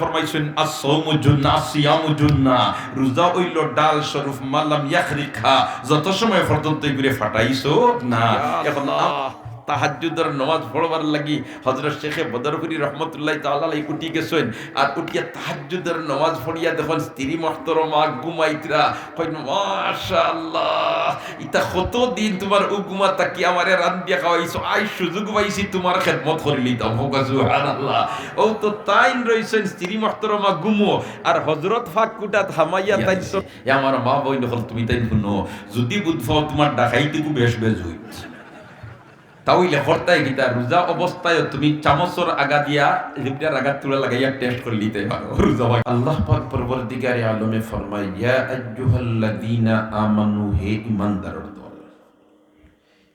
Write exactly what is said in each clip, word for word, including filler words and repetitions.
ফরমাইছইন, "আস-সাওমু জুন্নাহ, আস-সিয়ামু জুন্নাহ।" রোজা অইলো ঢাল স্বরূপ, "মা লাম ইয়াখরিকহা", যত সময় পর্যন্ত ইগুরে ফাটাইছো না। ইয়া এখন আল্লাহ। তাহাজ্জুদর নামাজ পড়বার লাগি হযরত শেখে বদরপুরী রহমতুল্লাহি তাআলা আলাইহি উঠি গেছইন, আর উঠিয়া তাহাজ্জুদর নামাজ পড়িয়া দেখইন স্ত্রী মুহতরমা ঘুমাইতরা, কইন, "মাশাআল্লাহ, ইতা কতদিন তুমার অউ ঘুমা থাকি আমারে রান্দিয়া খাওয়াইছো, আইজ সুযোগ পাইছি তুমার খেদমত করিলিতাম।" কউক্কা সুবহানাল্লাহ। অউ তো তাইন রইছইন স্ত্রী মুহতরমা ঘুমো, আর হযরত পাক কুঠাত হামাইয়া তাইন তো। এ আমার মা বইন অকল, তুমি তাইন হুনো, যুদি বুঝ পাও তুমার ডাকাইতিগু বেশ বেজুইত। তা অইলে করতায় কিতা? রোজা অবস্থায় তুমি চামচর আগা দিয়া, জিব্রার আগা তুলা লাগাইয়া test করিলিতায় পারো। রোজা ভাই। আল্লাহ পাক পরওয়ারদিগারে আলমে ফরমায়, "ইয়া আইয়ুহাল্লাযীনা আমানু", হে ঈমানদারর দল,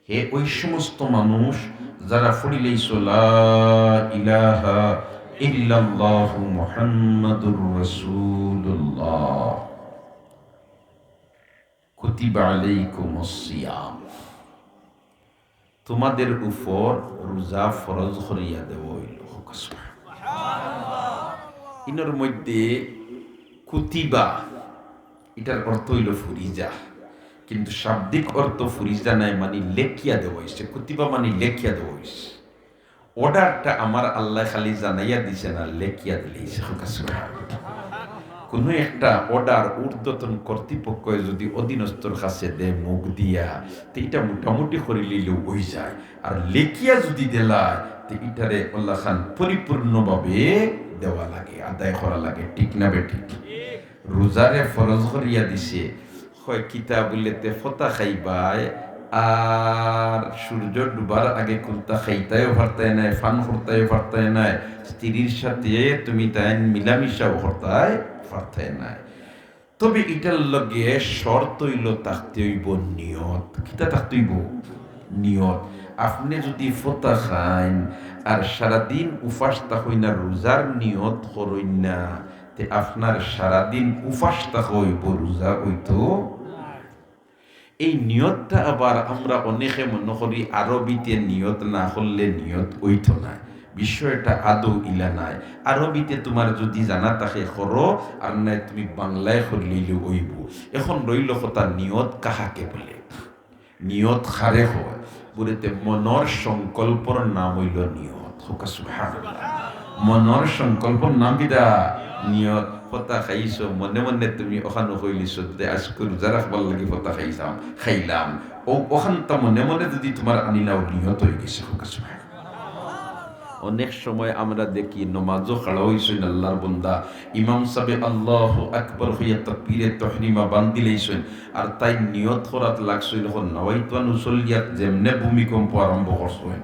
হে ওই সমস্ত মানুষ যারা পড়িলাইছো, "লা ইলাহা ইল্লাল্লাহু মুহাম্মাদুর রাসূলুল্লাহ।" কুতিবা আলাইকুমুস সিয়াম, তোমাদের উপর রোজা ফরজ করিয়া দেওয়া অইলো। ইনোর মধ্যে কুতিবা, ইটার অর্থ অইলো ফরিজা, কিন্তু শাব্দিক অর্থ ফরিজা নায়, মানি লেখিয়া দেওয়া অইছে। কুতিবা মানি লেখিয়া দেওয়া অইছে। Orderটা আমার আল্লায় খালি জানাইয়া দিছে না, লেখিয়া দিলাইছে। কুনু একটা order ঊর্ধ্বতন কর্তৃপক্ষে যুদি অধীনস্থর কাছে দেয় মুখ দিয়া, তে ইটা মোটামুটি করিলিলেউ অইযায়। আর লেখিয়া যুদি দিলায়, তে ইটারে অলাখান পরিপূর্ণভাবে দেওয়া লাগে, আদায় করা লাগে, ঠিক না বেঠিক? রোজারে ফরজ করিয়া দিছে, কয় কিতা বুলে, তে ফতা খাইবায়, আর সূর্য ডুবার আগে কুন্তা খাইতায়ও পারতায় নায়, পান করতায়ও পারতায় নায়, স্ত্রীর সাথে তুমি তাইন মিলামিশাও করতায় পারতায় নায়। তবে ইটার লগে শর্ত অইলো থাকতে অইবো নিয়ত। কিতা থাকতে অইবো? নিয়ত। আপনে যুদি ফতা খাইন আর সারাদিন উপাস থাকইন না, রোজার নিয়ত করইন না, তে আপনার সারাদিন উপাস থাকা অইবো, রোজা অইতো। এই নিয়তটা আবার আমরা অনেকে মনো করি আরবিতে নিয়ত না করলে নিয়ত অইতো নায়। বিষয়টা আদৌ ইলা নায়। আরবিতে তুমার যুদি জানা থাকে করো, আর নায় তুমি বাংলায় করিলিলেউ অইবো। এখন রইলো কথা, নিয়ত কাহাকে বলে? নিয়ত কারে কয়? বুলে তে মনর সংকল্পর নাম অইলো নিয়ত। কউক্কা সুবহানাল্লাহ। মনর সংকল্পর নাম কিতা? নিয়ত। ফতা খাইছো, মনে মনে তুমি অখান কইলিছো, তে আইজকু রোজা রাখবার লাগি ফতা খাইছাম, খাইলাম। অউ, অখানতা মনে মনে যুদি তুমার আনিলাও, নিয়ত অইগেছে। কউক্কা সুবহানাল্লাহ। অনেক সময় আমরা দেখি নমাজো খাড়া অইছইন আল্লার বন্দা, ইমাম সাবে আল্লাহু আকবার কইয়া তাকবীরে তহরিমা বান্দিলাইছইন, আর তাইন নিয়ত করাত লাগছইন, অখন নাওয়াইতু আন উসল্লিয়াত যেমনে ভূমিকম্প আরম্ভ করছইন,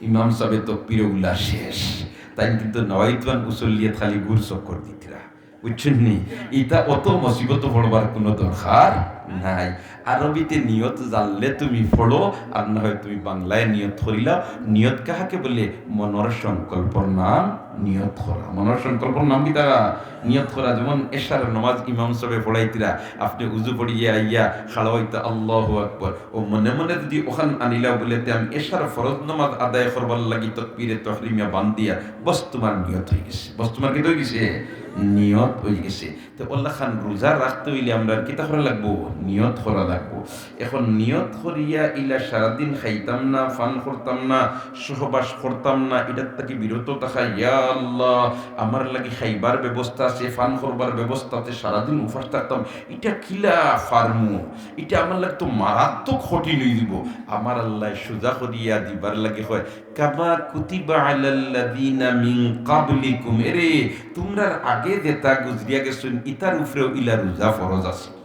ইমাম সাবে তকবীরে উলা শেষ, তাইন কিন্তু নাওয়াইতু আন উসল্লিয়াত খালি ঘুর চক্কর দিতরা। বুঝছইন নি? ইতা অত মুসিবতো পড়বার কুনু দরকার নাই। আরবিতে নিয়ত জানলে তুমি পড়ো, আর না হয় তুমি বাংলায় নিয়ত করিলাও। নিয়ত কাহাকে বলে? মনর সংকল্পর নাম নিয়ত করা। মনর সংকল্পর নাম কিতা? নিয়ত করা। যেমন এশার নমাজ ইমাম সাবে পড়াইতরা, আপনে উজু পড়িয়া আইয়া খাড়া অইতা, আল্লাহু আকবার, অউ মনে মনে যুদি অখান আনিলাও বুলে, তে আমি এশার ফরজ নমাজ আদায় করবার লাগি তকবীরে তহরিমা বান্দিয়ার, বস তুমার নিয়ত অইগেছে। বস তুমার কিতা অইগেছে? নিয়ত অইগেছে। তে অলাখান রোজা রাখতে অইলে আমরার কিতা করা লাগবো? নিয়ত করা লাগবো। এখন নিয়ত করিয়া ইলা সারাদিন খাইতাম না, পান করতাম না, সহবাস করতাম না, ইটার থাকি বিরত থাকা, ইয়া আল্লাহ, আমার লাগি খাইবার ব্যবস্থা আছে, পান করবার ব্যবস্থা আছে, সারাদিন উপাস থাকতাম, ইটা কিলা পারমু? ইটা আমার লাগি তো মারাত্মক কঠিন অইযিবো। আমার আল্লায় সুজা করিয়া দিবার লাগি কয়, "কামা কুতিবা আলাল্লাযীনা মিন ক্বাবলিকুম।" এরে, তুমরার আগে যেতা গুজরিয়া গেছইন, ইতার উপরেও ইলা রোজা ফরজ আছে।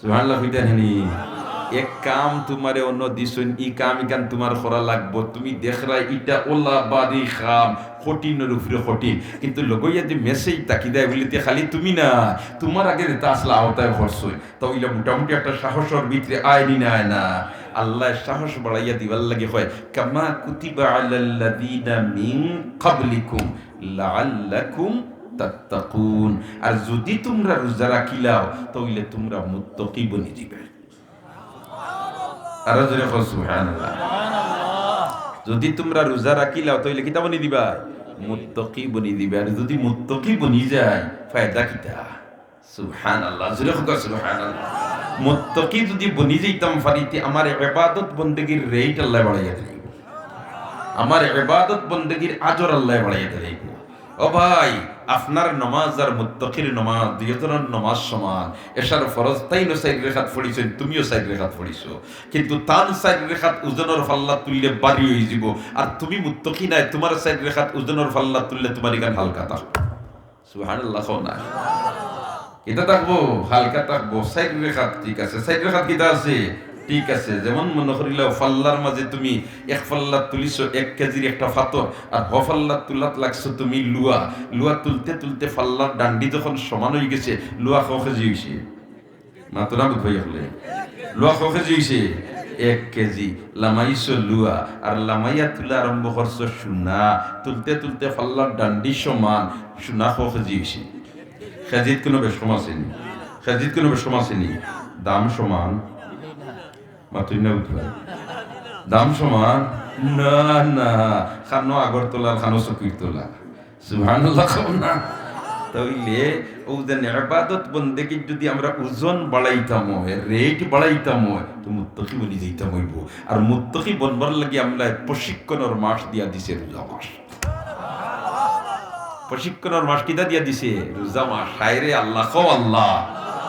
সুবহানাল্লাহ কইতা নানি? এক কাম তুমারে অনো দিছইন, ই কাম ইখান তুমার করা লাগবো। তুমি দেখরায় ইটা অলা ভারি কাম, কঠিনর উপরে কঠিন। কিন্তু লগইয়া যে message থাকি দেয়, বুলে তে খালি তুমি না, তুমার আগে যেতা আছলা অতায় করছইন। তা অইলে মোটামুটি একটা সাহসর ভিতরে আয় নি না, আয় না? আল্লায় সাহস বাড়াইয়া দিবার লাগি কয়, "কামা কুতিবা আলাল্লাযীনা মিন ক্বাবলিকুম লাআল্লাকুম তাত্তাকুন।" আর যুদি তুমরা রোজা রাখিলাও, তা অইলে তুমরা মুত্তাকি বনি যিবায়। আরো জোরে কও, সুবহানাল্লাহ। যুদি তুমরা রোজা রাখিলাও, তা অইলে কিতা বনি যিবায়? মুত্তাকি বনি দিবে। আর যুদি মুত্তাকি বনি যাই, ফায়দা কিতা? সুবহানাল্লাহ, জোরে কউক্কা সুবহানাল্লাহ। মুত্তাকি যুদি বনি যাইতাম পারি, তে আমার ইবাদত বন্দেগীর rate আল্লায় বাড়াইয়া দিলাইবো, আমার ইবাদত বন্দেগীর আজর আল্লায় বাড়াইয়া দিলাইবো। ও ভাই, আপনার নমাজ আর মুত্তাকির নমাজ, দুইজনর নমাজ সমান। এশার ফরজ তাইনও চাইর রেকাত পড়ছইন, তুমিও চাইর রেকাত পড়ছো, কিন্তু তান চাইর রেকাত ওজনর পাল্লাত তুললে ভারী অইযিবো, আর তুমি মুত্তাকি নায়, তুমার চাইর রেকাত ওজনর পাল্লাত তুললে তুমার ইখান হালকা থাকবো। সুবহানাল্লাহ কও না। কিতা থাকবো? হালকা থাকবো। চাইর রেকাত ঠিক আছে, চাইর রেকাত কিতা আছে? ঠিক আছে। যেমন মনো করিলাও পাল্লার মাঝে তুমি এক পাল্লাত তুলিছো এক কেজির একটা পাথর, আর হ পাল্লাত তুলাত লাগছো তুমি লুয়া। লুয়া তুলতে তুলতে পাল্লার ডান্ডি যখন সমান অইগেছে, লুয়া ক কেজি অইছে? মাতো না বুঝবাই হকলে। লুয়া ক কেজি অইছে? এক কেজি। লামাইছো লুয়া, আর লামাইয়া তুলা আরম্ভ করছো সোনা। তুলতে তুলতে পাল্লার ডান্ডি সমান, সোনা ক কেজি অইছে? কেজিত কুনু বেশ কম আছে নি? কেজিত কুনু বেশ কম আছে নি? দাম সমান? মাতইন না বুঝবাই। দাম সমান? না, না। খানো আগরতলা, খানো চকিরতলা। সুবহানাল্লাহ কও না। তাইলে অউ যে ইবাদত বন্দেগীর যুদি আমরা ওজন বাড়াইতাম অয়, rate বাড়াইতাম অয়, তে মুত্তাকি বনি যাইতাম অইবো। আর মুত্তাকি বনবার লাগি আল্লায় প্রশিক্ষণর মাস দিয়া দিছে রোজা মাস। প্রশিক্ষণর মাস কিতা দিয়া দিছে? রোজা মাস। হায়রে আল্লাহ, কও আল্লাহ।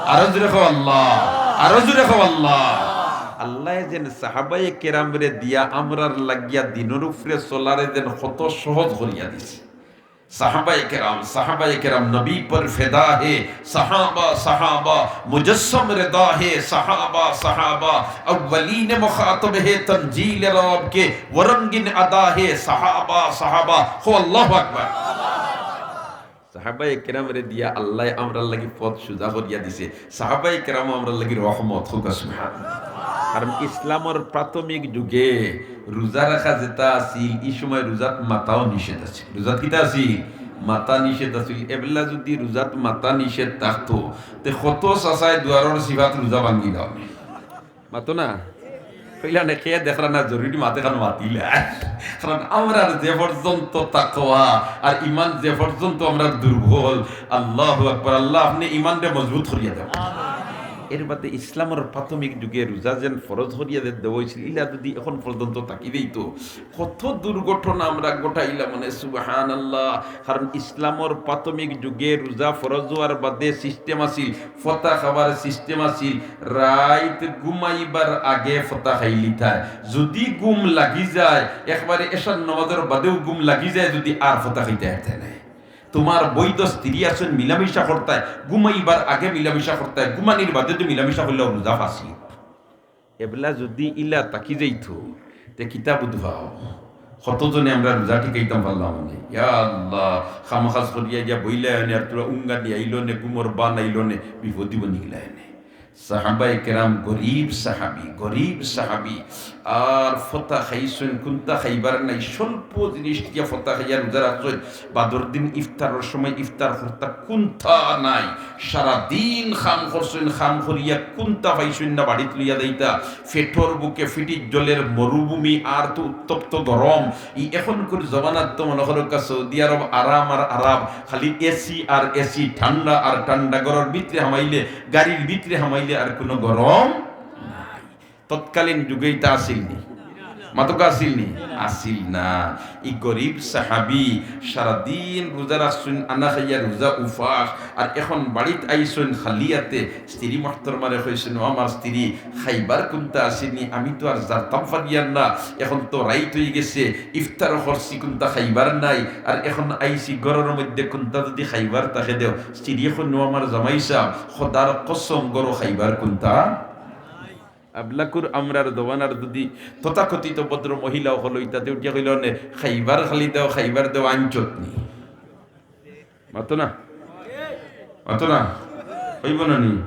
আরো জোরে কও আল্লাহ। আরো জোরে কও আল্লাহ। আল্লায় যেন সাহাবায়ে কেরামরে দিয়া আমরার লাগিয়া দিনর উপরে চলারে যেন কত সহজ করিয়া দিছে। সাহাবায়ে কেরাম, সাহাবায়ে কেরাম নবী পর ফেদা হে, সাহাবা, সাহাবা মুজসম রেদা হে, সাহাবা, সাহাবা আউয়ালিন মুখাতব হে, তনজিল রব কে ও রঙ্গিন আদা হে, সাহাবা, সাহাবা। কও আল্লাহু আকবার। সাহাবায়ে কেরামরে দিয়া আল্লায় আমরার লাগি পথ সুজা করিয়া দিছে। সাহাবায়ে কেরাম আমরার লাগি রহমত, কউক্কা সুবহানাল্লাহ। কারণ ইসলামর প্রাথমিক যুগে রোজা রাখা যেটা আছিল, ই সময় রোজাত মাতাও নিষেধ আছিল। রোজাত কিতা আছিল? মাতা নিষেধ আছিল। এবলা যুদি রোজাত মাতা নিষেধ থাকতো, তে কত চাচায় দুয়ারর চিপাত রোজা ভাঙ্গিলাও নে। মাতো না? কইলা নে, কে দেখরা না, জরুরি মাতে খান মাতিলা। কারণ আমরার যে পর্যন্ত তাকওয়া আর ইমান যে পর্যন্ত আমরার দুর্বল, আল্লাহু আকবার, আল্লাহ আপনে ইমানরে মজবুত করিয়া দেও। এর বাদে ইসলামর প্রাথমিক যুগে রোজা যেন ফরজ করিয়া দে-, দেওয়া অইছিল, ইলা যুদি এখন পর্যন্ত থাকি দেইতো, কত দুর্ঘটনা আমরা ঘটাইলাম নে, সুবহানাল্লাহ। কারণ ইসলামর প্রাথমিক যুগে রোজা ফরজ অওয়ার বাদে system আছিল, ফতা খাবার system আছিল, রাইত ঘুমাইবার আগে ফতা খাইলিতায়। যুদি ঘুম লাগি যায়, একবারে এশার নামাজর বাদেও ঘুম লাগি যায়, যুদি আর ফতা খাইতায় পারতায় নায়। তুমার বৈধ স্ত্রী আছইন, মিলামিশা করতায়, ঘুমাইবার আগে মিলামিশা করতায়, ঘুমানির বাদে তো মিলামিশা করলেও রোজা ফাসিদ। এবলা যুদি ইলা থাকি যাইতো, তে কিতা বুঝবায়? কতজনে আমরা রোজা টিকাইতাম পারলাম নে। ইয়া আল্লাহ, কাম কাজ করিয়া গিয়া বইলায় নে, আর থুড়া উঙ্গানি আইলো নে, ঘুমর বান আইলো নে, বিপদি বনিগেলায় নে। সাহাবায়ে কেরাম, গরিব সাহাবী, গরিব সাহাবী, আর ফতা খাইছইন, কুন্তা খাইবার নাই, স্বল্প জিনিস দিয়া ফতা খাইয়া রোজা রাখছইন। বাদর দিন ইফতারর সময় ইফতার করতা, কুন্তা নাই। সারা দিন কাম করছইন, কাম করিয়া কুন্তা পাইছইন না বাড়িত লইয়া যাইতা। পেটর ভুকে ফিটির জলের মরুভূমি, আর তো উত্তপ্ত গরম। ই এখনকুর জমানাত তো মনো করউক্কা সৌদি আরব আরাম আর আরাম, খালি AC আর AC, ঠান্ডা আর ঠান্ডা। ঘরর ভিতরে হামাইলে, গাড়ির ভিতরে হামাইলে আর কুনু গরম নাই। তৎকালীন যুগে ইতা আছিল নি? মাতউক্কা আছিল নি? আছিল না। ই গরিব সাহাবী সারাদিন রোজা রাখছইন, আনা খাইয়া রোজা উপাস, আর এখন বাড়িত আইছইন খালি আতে। স্ত্রী মুহতরমারে কইছইন, "ও আমার স্ত্রী, খাইবার কুন্তা আছে নি? আমি তো আর যাইতাম পারিয়ার না, এখন তো রাইত অইগেছে, ইফতারও করছি, কুন্তা খাইবার নাই, আর এখন আইছি ঘরর মধ্যে, কুন্তা যুদি খাইবার থাকে দেও।" স্ত্রী কইন, "ও আমার জামাই সাব, খোদার কসম, ঘরো খাইবার কুন্তা।" এবলাকুর আমরার জমানার যুদি তথাকথিত ভদ্র মহিলা অকল অইতা, তে উঠিয়া কইলা নে, "খাইবার খালি দেও, খাইবার দেও, আনছত নি?" মাতো না? মাতো না? অইবো না নি?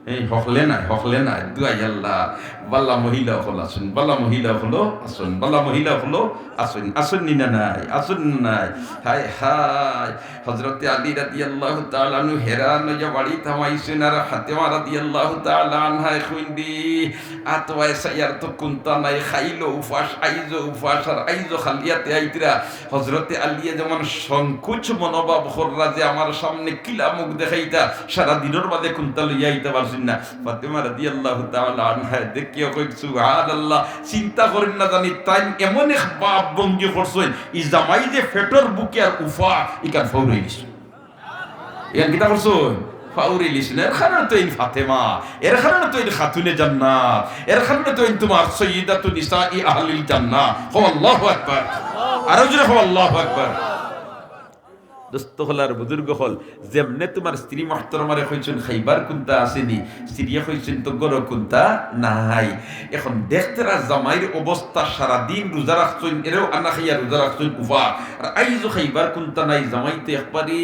এই হকলে নাই, হকলে নাই, দুয়াই আল্লাহ। বালা মহিলা অকল আছইন, বালা মহিলা অকল আছইন, বালা মহিলা অকল আছইন, আছইন নি না নাই, আছইন নি না নাই? হায় হায়। হযরতে আলী রাদিয়াল্লাহু তাআলা আনহু হেরান অইয়া বাড়িত হামাইছইন, আর ফাতেমা রাদিয়াল্লাহু তাআলা আনহায় কইন দি, আতওয়ায় সাইয়ার তো কুন্তা নাই, খাইলো উপাস, আইজও উপাস, আর আইজও খালি আতে আইতরা। হযরতে আলীয়ে যেমন সংকোচ মনোভাব কররা যে আমার সামনে কিলা মুখ দেখাইতা, সারা দিনর মাঝে কুন্তা লইয়া আইতা পারছইন না। ফাতেমা রাদিয়াল্লাহু তাআলা আনহায় দেখিয়া কইন, "সুবহানাল্লাহ, চিন্তা করইন না জানি তাইন এমন এক ভাব ভঙ্গি করছইন, ই জামাই যে পেটর ভুকে আর উফা, ইখান ফাউর অইগেছে।" ইখান কিতা করছইন? ফাউর অইগেছে। এর কারণে তো ইন ফাতেমা, এর কারণে তো ইন খাতুনে জান্নাত, এর কারণে তো ইন তুমার সাইয়্যিদাতু নিসাই আহলিল জান্নাহ। কও আল্লাহু আকবার। আরো জোরে কও আল্লাহু আকবার। দোস্ত অকল আর বুজুর্গ অকল, যেমনে তুমার স্ত্রী মুহতারামারে কইছইন খাইবার কুন্তা আছে নি, স্ত্রীয়ে কইছইন তো ঘরো কুন্তা নাই। এখন দেখতেরা জামাইর অবস্থা, সারাদিন রোজা রাখছইন, এরেও আনা খাইয়া রোজা রাখছইন উফা, আর আইজও খাইবার কুন্তা নাই, জামাই তো একবারে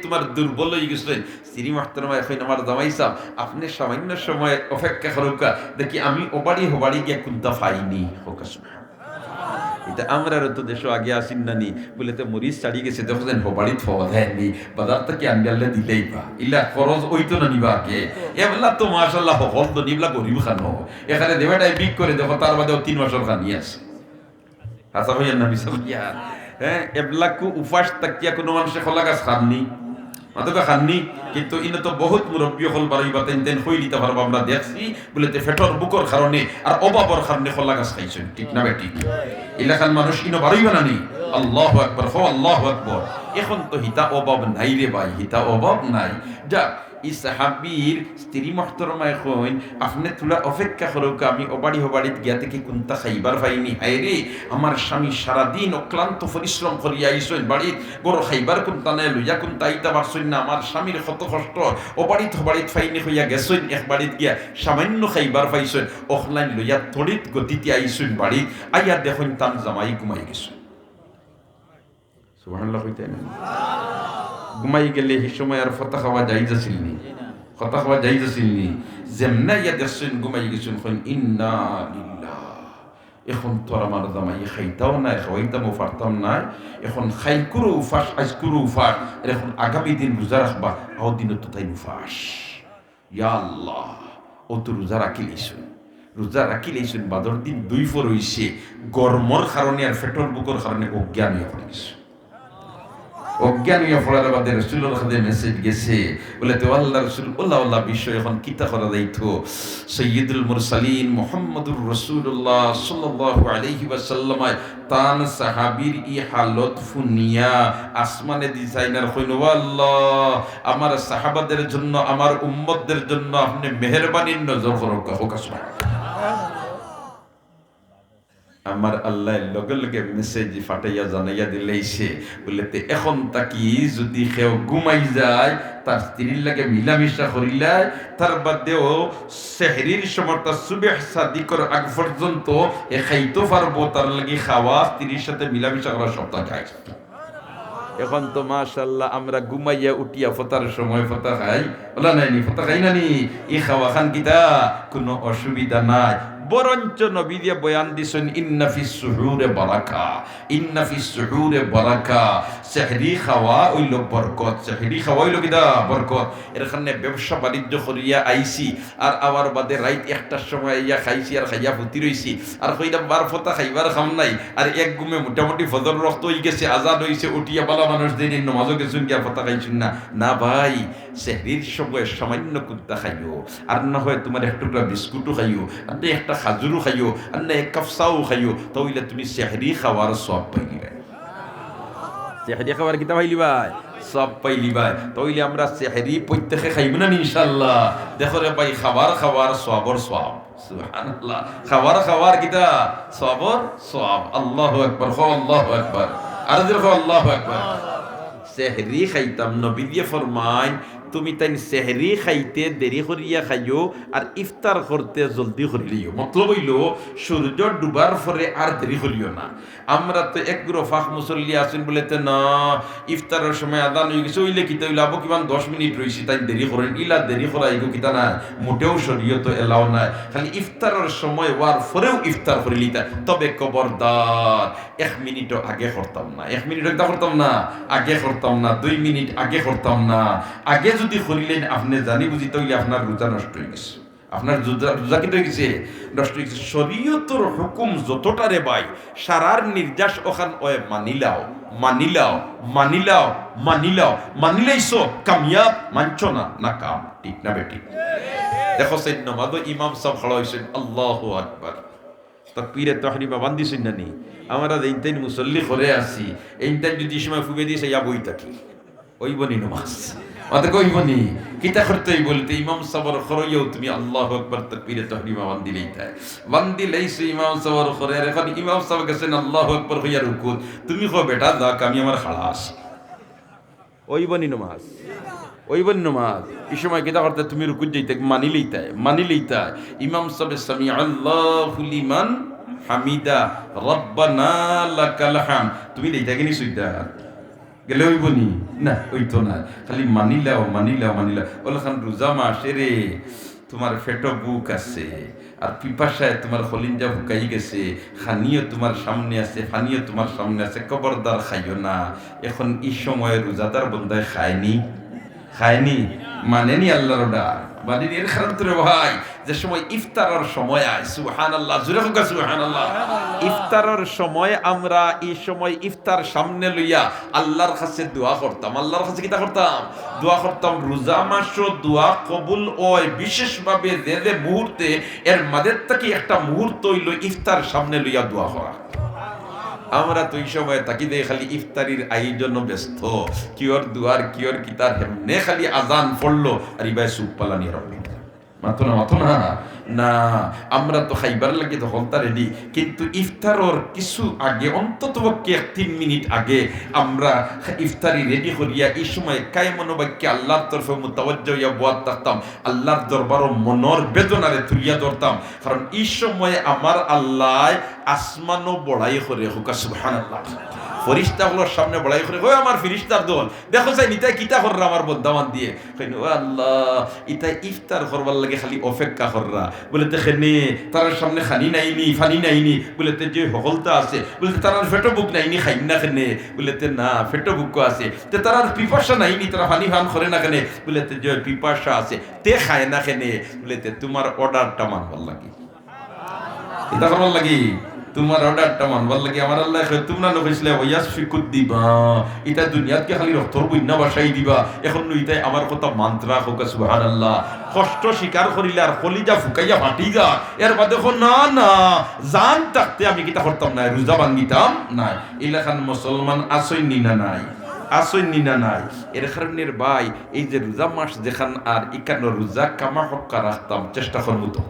তুমার দুর্বল অইগেছইন। স্ত্রী মুহতারামায় কইন, "আমার জামাই সাব, আপনে সামান্য সময় অপেক্ষা করউক্কা, দেখি আমি অবাড়ি হবাড়ি গিয়া কুন্তা পাই নি।" কউক্কা সুবহানাল্লাহ। ইতা আমরারও তো দেশো আগে আছিল না নি, বুলে তো মরিচ ছাড়ি গেছে, দেখো যেন হবাড়িত পাওয়া যায় নি, বাজার থাকি আনিয়া দিলাইবা, ইলা খরচ অইতো না নি বা আগে। এবলা তো মাশাআল্লাহ হকল ধনী, এবলা গরিব খানো। এখানে দেবেটাই বিক করে দেখো, তার বাদেও তিন মাসর খানি আছে। হাছা কইয়ার না মিছা কইয়ার? হ্যাঁ, এবলাকু উপাস থাকিয়া কুনু মানষে কলা গাছ খার নি? মাতউক্কা খার নি? কিন্তু ইনো তো বহুত মুরব্বি অকল বারইবা, তাইন তাইন কইলিতা পারবা, আমরা দেখছি, বুলে তে পেটর ভুকর কারণে আর অভাবর কারণে কলা গাছ খাইছইন, ঠিক না বেঠিক? ইলাখান মানুষ ইনো বারইবা না নি? আল্লাহু আকবার, কও আল্লাহু আকবার। এখন তো হিতা অভাব নাই রে ভাই, হিতা অভাব নাই। যাক, ই সাহাবীর স্ত্রী মুহতারামায় কইন, "আপনে থুড়া অপেক্ষা করউক্কা, আমি অবাড়ি হবাড়িত গিয়া দেখি কুন্তা খাইবার পাই নি। হায় রে, আমার স্বামী সারাদিন অক্লান্ত পরিশ্রম করিয়া আইছইন, বাড়িত ঘরো খাইবার কুন্তা নাই, লইয়া কুন্তা আইতা পারছইন না, আমার স্বামীর কত কষ্ট, অবাড়িত হবাড়িত পাই নি কইয়া গেছইন, এক বাড়িত গিয়া সামান্য খাইবার পাইছইন, অখলাইন লইয়া তড়িৎ গতিতে আইছইন বাড়িত, আইয়া দেখইন তান জামাই ঘুমাই গেছইন।" সুবহানাল্লাহ কইতা না? ঘুমাই গেলে হি সময় আর ফতা খাওয়া জায়েজ আছিল নি? ফতা খাওয়া জায়েজ আছিল নি? যেমনে আইয়া দেখছইন ঘুমাই গেছইন, কইন, "ইন্না লিল্লাহ।" এখন তো আর আমার জামাই খাইতাও নায়, খাওয়াইতামও পারতাম নায়। এখন কাইলকুরও উপাস, আইজকুরও উপাস, আর এখন আগামী দিন রোজা রাখবা, অউ দিনও তো তাইন উপাস। ইয়া আল্লাহ, অউ তো রোজা রাখিলাইছইন, রোজা রাখিলাইছইন, বাদর দিন দুইফর অইছে, গরমর কারণে আর পেটর ভুকর কারণে অজ্ঞান অইয়া পড়ি গেছইন। অজ্ঞান অইয়া পড়ার বাদে রসুলর কাছে মেসেজ গেছে, বুলে, "তে আল্লাহর রসুল, অলা অলা বিষয় এখন কিতা করা যাইতো?" সাইয়্যিদুল মুরসালিন মুহাম্মাদুর রাসূলুল্লাহ সাল্লাল্লাহু আলাইহি ওয়াসাল্লাম তান সাহাবীর ই হালত হুনিয়া আসমানে দি চাইন আর কইন, "ও আল্লাহ, আমার সাহাবাদের জন্য, আমার উম্মতদের জন্য আপনে মেহেরবানির নজর করউক্কা।" কউক্কা সুবহানাল্লাহ। আমার আল্লায় লগে লগে মেসেজ পাঠাইয়া জানাইয়া দিলাইছে, বুলে, "তে এখন থাকি যুদি কেউ ঘুমাই যায়, তার স্ত্রীর লগে মিলামিশা করিলায়, তার বাদেও সেহরির সময় তার সুবহ সাদিকর আগ পর্যন্ত হে খাইতো পারবো, তার লাগি খাওয়া, স্ত্রীর সাথে মিলামিশা করা সবতা জায়েজ।" এখন তো মাশাআল্লাহ আমরা ঘুমাইয়া উঠিয়া ফতার সময় ফতা খাই, অলা নায় নি? ফতা খাই না নি? ই খাওয়া খান কিতা? কুনু অসুবিধা নাই। বরঞ্চ নবীয়ে বয়ান দিছইন, "ইন্না ফিস সুহুরে বারাকা, ইন্না ফিস সুহুরে বারাকা।" সেহরি খাওয়া অইলো বরকত, সেহরি খাওয়া অইলো কিতা? বরকত। এর কারণে ব্যবসা বাণিজ্য করিয়া আইছি, আর আওয়ার বাদে রাইত একটার সময় আইয়া খাইছি আর খাইয়া ফুতি রইছি। আর কইলাম, "বার ফতা খাইবার কাম নাই।" আর এক ঘুমে মোটামুটি ফজর রক্ত অইগেছে, আজান অইছে, উঠিয়া বালা মানুষ দিন নমাজও গেছইন গিয়া ফতা খাইছইন না। না ভাই, সেহরির সময় সামান্য কুন্তা খাইও, আর না হয় তুমার এক টুকরা বিস্কুটও খাইও, আর না একটা খাজুরও খাইও, আর না এক কাপ চাও খাইও, তা অইলে তুমি সেহরি খাওয়ার সওয়াব পাইলিবায়। সেহরি খাওয়ার কিতা পাইলিবায়? সওয়াব পাইলিবায়। তা অইলে আমরা সেহরি প্রত্যেকে খাইমু না নি ইনশাআল্লাহ? দেখো রে ভাই, খাবার খাবার সওয়াবর সওয়াব। সুবহানাল্লাহ। খাবার খাবার কিতা? সওয়াবর সওয়াব। আল্লাহু আকবার। কও আল্লাহু আকবার। আর জোরে কও আল্লাহু আকবার। সেহরি খাইতাম, নবীয়ে ফরমাইন, তুমি তাইন সেহরি খাইতে দেরি করিয়া খাইও, আর ইফতার করতে জলদি করিলিও। মতলব অইলো, সূর্য ডুবার পরে আর দেরি করিও না। আমরা তো একগুলো ফাঁক মুসল্লি আছইন বুলে তে না, ইফতারর সময় আজান অইগেছে, অইলে কিতা অইলো, আবো কিমান দশ মিনিট রইছে, তাইন দেরি করইন, ইলা দেরি করা ইগু কিতা না, মোটেও শরীয়তো allow নাই। খালি ইফতারর সময় অওয়ার পরেউ ইফতার করিলিতা। তবে খবরদার, এক মিনিটও আগে করতাম না, এক মিনিটও কিতা করতাম না, আগে করতাম না, দুই মিনিট আগে করতাম না। আগে যুদি করিলাইন আপনে জানি বুঝি, তে অইলে আপনার রোজা নষ্ট অইগেছে। আপনার রোজা, রোজা কিতা অইগেছে? নষ্ট অইগেছে। শরীয়তর হুকুম যতটা রে ভাই, সারার নির্যাস অখান অয় মানিলাও, মানিলাও, মানিলাও, মানিলাও। মানিলাইছো কামিয়াব, মানছো না, নাকাম। ঠিক না বেঠিক? দেখো, সেই নমাজো ইমাম সাব খাড়া অইছইন, আল্লাহু আকবার। তাকবীরে তাহরিমা বান্দিছইন না নি? আমরা যে ইনতাইন মুসল্লি করে আছি, ইনতাইন যুদি ই সময় ফুবে দিছে, ইয়া বই থাকি। অইবো নি নমাজ? মাতে কইবো নি? কিতা করতে অইবো? বুলে তে ইমাম সাবর খরইয়াও তুমি আল্লাহু আকবার তাকবীরে তাহরিমা বান্দিলাইতায়। বান্দিলাইছো ইমাম সাবর খরে, আর এখন ইমাম সাব গেছইন আল্লাহু আকবার কইয়া রুকুত, তুমি কও, "বেটা যাক, আমি আমার খাড়া আছি।" অইবো নি নমাজ? অইবো নি নমাজ? ই সময় কিতা করতে? তুমি রুকুত যাইতায়, মানিলাইতায়, মানিলাইতায়। ইমাম সাবে সামি আল্লাহু লিমান হামিদা, রব্বানা লাকাল হামদ। তুমি দেইতায় কিনি সুজদাত? গেলে অইবো নি? না, অইতো না। খালি মানিলাও, মানিলাও, মানিলাও। অলাখান রোজা মাস, এরে, তুমার পেটো ভুক আছে, আর পিপাসায় তুমার কলিঞ্জা হুকাই গেছে, খানিও তুমার সামনে আছে, পানিও তুমার সামনে আছে, খবরদার খাইও না। এখন ই সময় রোজাদার বন্দায় খায়নি, খায়নি, মানেনি আল্লাহর order, মানেনি। এর কারণ তো রে ভাই, যে সময় ইফতারর সময় আয়, সুবহানাল্লাহ, জোরে কউক্কা সুবহানাল্লাহ। ইফতারর সময় আমরা ই সময় ইফতার সামনে লইয়া আল্লাহর কাছে দোয়া করতাম। আল্লাহর কাছে কিতা করতাম? দোয়া করতাম। রোজা মাসো দোয়া কবুল অয় বিশেষভাবে যে যে মুহূর্তে, এর মাঝে থাকি একটা মুহূর্ত অইলো ইফতার সামনে লইয়া দোয়া করা। আমরা তো ই সময় থাকি যে খালি ইফতারির আয়োজনো ব্যস্ত, কিওর দোয়ার, কিওর কিতার, হেমনে খালি আজান পড়লো, আর ইবায় সুপ পালানি আরম্ভ। মাতো না, মাতো না। না, আমরা তো খাইবার লাগি তো হকলতা ready, কিন্তু ইফতারর কিছু আগে, অন্তত পক্ষে এক তিন মিনিট আগে আমরা ইফতারি ready করিয়া ই সময় কায় মনোবাক্যে আল্লাহর তরফে মুতাওয়াজ্জা অইয়া বওয়াত থাকতাম, আল্লাহর দরবারো মনর বেদনারে তুলিয়া ধরতাম। কারণ ই সময় আমার আল্লায় আসমানো বড়াই করে, কউক্কা সুবহানাল্লাহ। ফিরিস্তা অকলর সামনে বড়াই করে, "ওই আমার ফিরিস্তার দল, দেখো চাইন ইতায় কিতা কররা আমার বন্দা বান্দিয়ে।" কইন, "ও আল্লাহ, ইতায় ইফতার করবার লাগি খালি অপেক্ষা কররা।" বুলে, "তে কেনে? তারার সামনে খানি নাইনি, পানি নাইনি?" বুলে, "তে যে হকলতা আছে।" বুলে, "তে তারার পেটো ভুক নাইনি, খাইন না কেনে?" বুলে, "তে না, পেটো ভুকও আছে।" "তে তারার পিপাসা নাইনি, তারা পানি পান করে না কেনে?" বুলে, "তে যে পিপাসা আছে।" "তে খায় না কেনে?" বুলে, "তে তুমার orderটা মানবার লাগি।" ইতা করবার লাগি, তুমার orderটা মানবার লাগি। আমার আল্লায় কয়, "তুমরা না কইছলায়, ওয়াসফিকুদ দিমা, ইতায় দুনিয়াত গিয়া খালি রক্তর বন্যা ভাসাই দিবা, এখন নু ইতায় আমার কথা মানতরা।" কউক্কা সুবহানাল্লাহ। কষ্ট স্বীকার করিলে আর কলিজা ফুকাইয়া ফাটি যায়, এর বাদে কয়, "না, না, জান থাকতে আমি কিতা করতাম নায়, রোজা ভাঙ্গিতাম নায়।" ইলাখান মুসলমান আছইন নি না নাই? আছইন নি না নাই? এর কারণে রে ভাই, এই যে রোজা মাস যেখান, আর ইখানো রোজা কামা হক্কা রাখতাম, চেষ্টা করমু তো।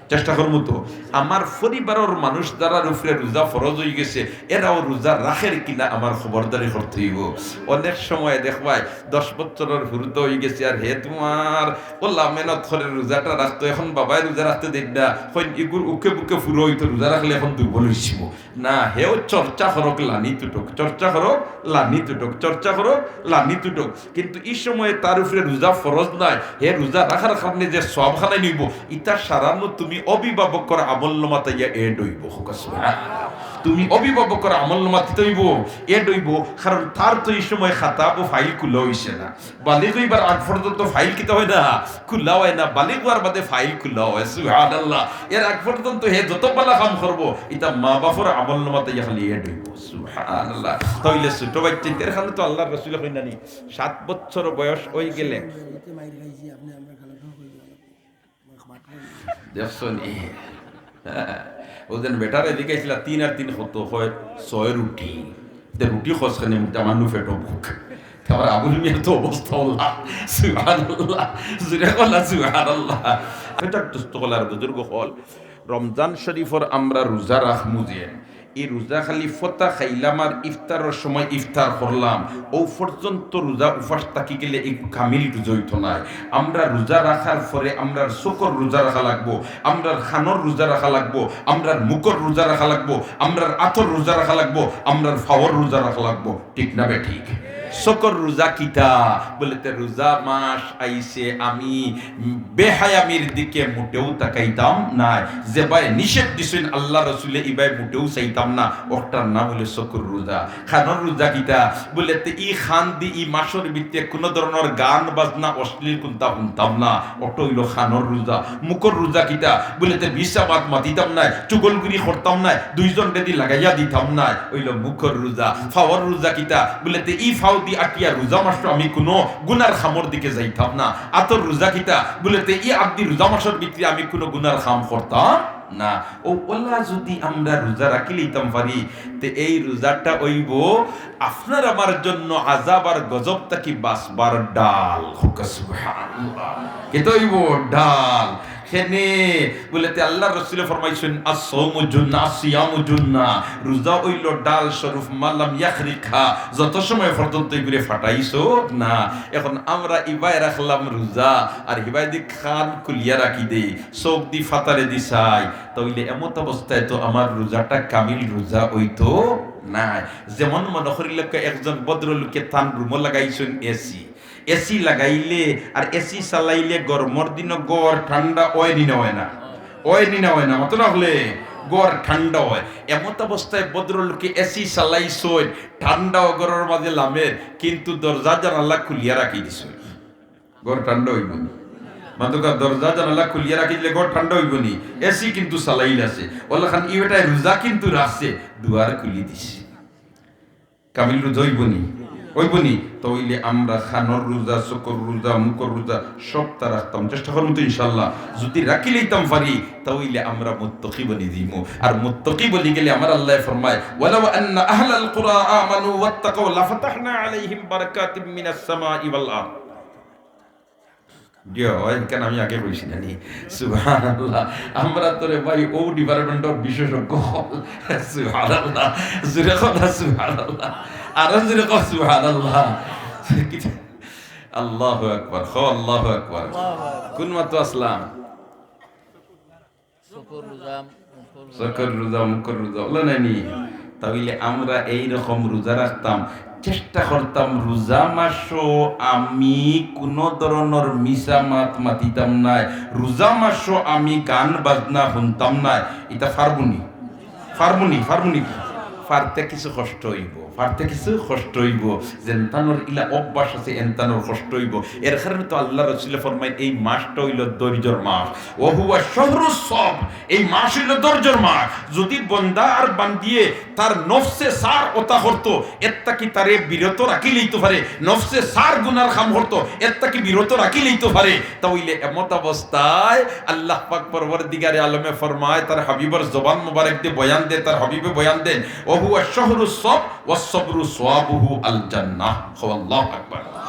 চেষ্টা করমু তো। আমার পরিবারর মানুষ যারার উপরে রোজা ফরজ অইগেছে, এরাও রোজা রাখের কিনা আমার খবরদারি করতে অইবো। অনেক সময় দেখবায়, দশ বছরর হুরুতা অইগেছে, আর হে তুমার অলা মেহনত করে রোজাটা রাখতো, এখন বাবায় রোজা রাখতে দেইন না, কইন ইগুর উকে বুকে ফুরো অইতো, রোজা রাখলে এখন দুর্বল অইযিবো। না, হেও চর্চা করউক, লানি তুটউক, চর্চা করউক, লানি তুটউক, চর্চা করউক, লানি তুটউক। কিন্তু ই সময়ে তার উপরে রোজা ফরজ নায়, হে রোজা রাখার কারণে যে সওয়াব খানাই নিবো, ইতা সারানো তুমি অভিভাবকর আমলনামাত আইয়া add অইবো। কউক্কা সুবহানাল্লাহ। তুমি অভিভাবকর আমলনামাত কিতা অইবো? Add অইবো, কারণ তার তো ই সময় খাতা বা file খুলা অইছে না। বালিগ অইবার আগ পর্যন্ত file কিতা অয় না? খুলা অয় না। বালিগ অওয়ার বাদে file খুলা অয়। সুবহানাল্লাহ। এর আগ পর্যন্ত হে যত ভালা কাম করবো, ইতা মা-বাফর আমলনামাত আইয়া খালি add অইবো। সুবহানাল্লাহ। তাইলে ছোট বাইচ্চাইন্তর কারণে তো আল্লাহর রাসুলে কইন না নি, সাত বছর বয়স অইগেলে। দেখছো নি? অউ যেন বেটারে জিকাইছিলা, "তিন আর তিন কত?" কয়, "ছয় রুটি।" তে রুটি কস কেনে, মুখটা আমার নু পেটো ভুক। তে আবার আবুল মিয়ার তো অবস্থা অলা। সুবহানাল্লাহ। জোরে কও না, সুবহানাল্লাহ। এটা দোস্ত অকল আর বুজুর্গ অকল, রমজান শরীফর আমরা রোজা রাখমু যে, ই রোজা খালি ফতা খাইলাম আর ইফতারর সময় ইফতার করলাম, অউ পর্যন্ত রোজা উপাস থাকি গেলে ই কামিল রোজা অইতো নায়। আমরা রোজা রাখার পরে আমরার চকুর রোজা রাখা লাগবো, আমরার কানর রোজা রাখা লাগবো, আমরার মুখর রোজা রাখা লাগবো, আমরার আতর রোজা রাখা লাগবো, আমরার পাওর রোজা রাখা লাগবো। ঠিক না বেঠিক? চকুর রোজা কিতা? বলে, তে রোজা মাস আইছে, আমি বেহায়ামির দিকে মোটেও তাকাইতাম নায়। যেবায় নিষেধ দিছইন আল্লার রসুলে, ইবায় মোটেও চাইতাম না। অটার নাম অইলো চকুর রোজা। কানর রোজা কিতা? বলে, তে ই কান দি ই মাসর ভিতরে কুনু ধরনর গান বাজনা অশ্লীল কুন্তা হুনতাম না। অটা অইলো কানর রোজা। মুখর রোজা কিতা? বলে, তে মিছা মাত মাতিতাম নায়, চুগলখুরি করতাম নায়, দুইজনরে দি লাগাইয়া দিতাম নায়। অইলো মুখর রোজা। পাওর রোজা কিতা? বলে, তে ই পাও দি আটিয়া রোজা মাসো আমি কুনু গুনার কামর দিকে যাইতাম না। আতর রোজা কিতা? বলে, তে ই আত দি রোজা মাসর ভিতরে আমি কুনু গুনার কাম করতাম না। অউ অলা যুদি আমরা রোজা রাখি লইতাম পারি, তে এই রোজাটা অইবো আপনার আমার জন্য আযাব আর গজব থাকি বাঁচবার ঢাল। কউক্কা সুবহানাল্লাহ। কিতা অইবো? ঢাল। কেনে? বলে, তে আল্লার রসুলে ফরমাইছইন, "আস-সাওমু জুন্নাহ, আস-সিয়ামু জুন্নাহ।" রোজা অইলো ঢাল স্বরূপ, "মা লাম ইয়াহরিকহা", যত সময় পর্যন্ত ইগুরে ফাটাইছো না। এখন আমরা ইবায় রাখলাম রোজা, আর হিবায় দি কান খুলিয়া রাখি দেই, চউখ দি ফাতারে দি চাই, তা অইলে এমত অবস্থায় তো আমার রোজাটা কামিল রোজা অইতো নায়। যেমন মনো করিলাউক্কা, একজন ভদ্রলোকে তান রুমো লাগাইছইন এসি, এসি লাগাইলে আর এসি চালাইলে গরমর দিনো ঘর ঠান্ডা অয় নি না অয় না? অয় নি না অয় না? মাতো না অকলে, ঘর ঠান্ডা অয়। এমত অবস্থায় ভদ্রলোকে এসি চালাইছইন, ঠান্ডা অয় ঘরর মাঝে লামের, কিন্তু দরজা জানালা খুলিয়া রাখি দিছইন। ঘর ঠান্ডা অইবো নি? মাতউক্কা, দরজা জানালা খুলিয়া রাখি দিলে ঘর ঠান্ডা অইবো নি? এসি কিন্তু চালাইল আছে। অলাখান ই বেটায় রোজা কিন্তু রাখছে, দুয়ার খুলি দিছে। কামিল রোজা অইবো নি? অইবো নি? তা অইলে আমরা কানর রোজা, চকুর রোজা, মুখর রোজা সবতা রাখতাম। চেষ্টা করমু তো ইনশাআল্লাহ। যুদি রাখি লইতাম পারি, তা অইলে আমরা মুত্তাকি বনি যিমু। আর মুত্তাকি বনি গেলে আমার আল্লায় ফরমায়, "ওয়ালাউ আন্না আহলাল কুরা আমানু ওয়াত্তাকাউ লাফাতাহনা আলাইহিম বারাকাতিম মিনাস সামাই ওয়াল আরদ।" জি অয়, ইখান আমি আগে কইছি না নি? সুবহানাল্লাহ। আমরা তো রে ভাই অউ department-র বিশেষজ্ঞ। সুবহানাল্লাহ। জোরে কও না সুবহানাল্লাহ। আরো জোরে কও সুবহানাল্লাহ। আল্লাহু আকবার। কও আল্লাহু আকবার। আল্লাহু আকবার। কুন মাতো আছলাম? চকুর রোজা, মুখর রোজা। চকুর রোজা, মুখর রোজা, অলা নায় নি? তা অইলে আমরা এই রকম রোজা রাখতাম, চেষ্টা করতাম রোজা মাসো আমি কুনু ধরনর মিছা মাত মাতিতাম নায়, রোজা মাসো আমি গান বাজনা হুনতাম নায়। ইতা পারমু নি? পারমু নি? পারমু নি? পারতে কিছু কষ্ট অইবো। পারতে কিছু কষ্ট অইবো, যেনতানোর ইলা অভ্যাস আছে, এনতানোর কষ্ট অইবো। এর কারণে তো আল্লার রসুলে ফরমাইন, এই মাসটা অইলো ধৈর্যর মাস। ওয়া হুয়া শাহরুস সবর, এই মাস অইলো ধৈর্যর মাস। যুদি বন্দা আর বান্দিয়ে তার নফসে সার অতা করতো, এর থাকি তারে বিরত রাখি লইতো পারে, নফসে সার গুনার কাম করতো, এর থাকি বিরত রাখি লইতো পারে, তা অইলে এমত অবস্থায় আল্লাহ পাক পরওয়ারদিগারে আলমে ফরমায়, তার হাবিবর জবান মোবারক দি বয়ান দেয়, তার হাবিবে বয়ান দেন, "ওয়া হুয়া শাহরুস সবর ওয়াস সবরু সওয়াবুহু আল জান্নাহ।" কও আল্লাহু আকবার।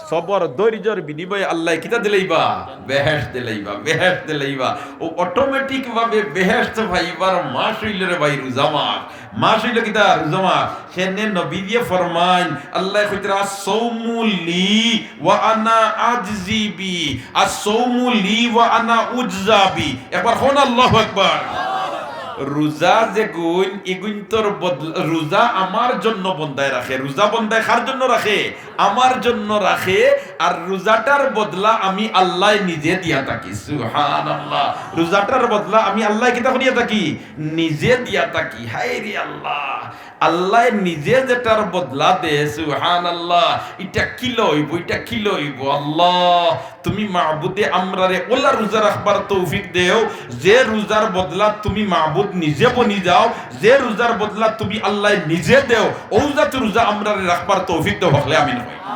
সবর, ধৈর্যর বিনিময়ে আল্লায় কিতা দিলাইবা? বেহেশত দিলাইবা, বেহেশত দিলাইবা। অউ automatic ভাবে বেহেশত পাইবার মাস অইলো রে ভাই রোজা মাস। মাস অইলো কিতা? রোজা মাস। কেনে নবীজিয়ে ফরমাইন, আল্লায় কইতরা, "আস-সাওমু লি ওয়া আনা আজজি বি, আস-সাওমু লি ওয়া আনা উজজা বি।" একবার কও না আল্লাহু আকবার। রোজা যেগুন, ইগুইন্তর বদলা, রোজা আমার জন্য বন্দায় রাখে। রোজা বন্দায় কার জন্য রাখে? আমার জন্য রাখে। আর রোজাটার বদলা আমি আল্লায় নিজে দিয়া থাকি। সুবহানাল্লাহ। রোজাটার বদলা আমি আল্লায় কিতা করিয়া থাকি? নিজে দিয়া থাকি। হায় রে আল্লাহ, আল্লায় নিজে যেটার বদলা দে, সুবহানাল্লাহ, ইটা কিলা অইবো, ইটা কিলা অইবো? আল্লাহ, তুমি মাবুদে আমরারে অলা রোজা রাখবার তৌফিক দেও, যে রোজার বদলা তুমি মাবুদ নিজে বনি যাও, যে রোজার বদলা তুমি আল্লায় নিজে দেও, অউ জাত রোজা আমরারে রাখবার তৌফিক দেও, হকলে আমিন কই।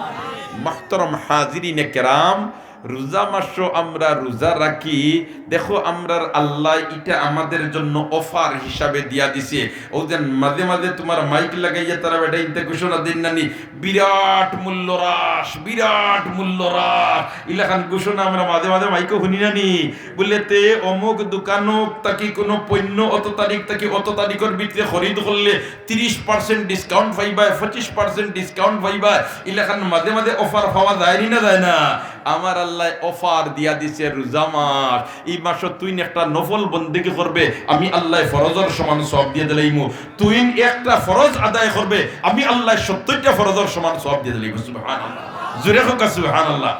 মুহতারাম হাজিরিনে কেরাম, রোজা মাসো আমরা রোজা রাখি, দেখো, আমরার আল্লায় ইটা আমাদের জন্য অফার হিসাবে দিয়া দিছে। অউ যেন মাঝে মাঝে তুমার মাইক লাগাইয়া তারা বেটাইন্তে ঘোষণা দেইন না নি, "বিরাট মূল্য হ্রাস, বিরাট মূল্য হ্রাস।" ইলাখান ঘোষণা আমরা মাঝে মাঝে মাইকো হুনি না নি? বুলে, "তে অমুক দোকানো থাকি কুনু পণ্য অত তারিখ থাকি অত তারিখর ভিতরে খরিদ করলে তিরিশ percent discount পাইবায়, পঁচিশ percent discount পাইবায়।" ইলাখান মাঝে মাঝে অফার পাওয়া যায় নি না যায় না? আমার আল্লায় অফার দিয়া দিছে রোজা মাস। ই মাসো তুইন একটা নফল বন্দেগি করবে, আমি আল্লায় ফরজর সমান সওয়াব দিয়া দিলাইমু। তুইন একটা ফরজ আদায় করবে, আমি আল্লায় সত্তইরটা ফরজর সমান সওয়াব দিয়া দিলাইমু। সুবহানাল্লাহ। জোরে কউক্কা সুবহানাল্লাহ।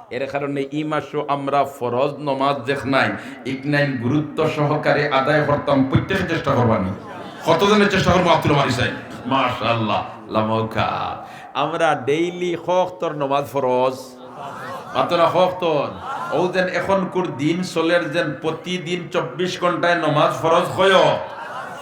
এর কারণে ই মাসো আমরা ফরজ নমাজ যেখনাইন, ইখনাইন গুরুত্ব সহকারে আদায় করতাম। প্রত্যেকে চেষ্টা করবা নি? কতজনে চেষ্টা করবো? আব্দুল মারি সাহেব, মাশাআল্লাহ, লামাউকা। আমরা daily ক অক্তর নমাজ ফরজ? মাতো না, ক অক্তর। অউ যেন এখনকুর দিন চলের যেন প্রতিদিন চব্বিশ ঘন্টায় নমাজ ফরজ কয়?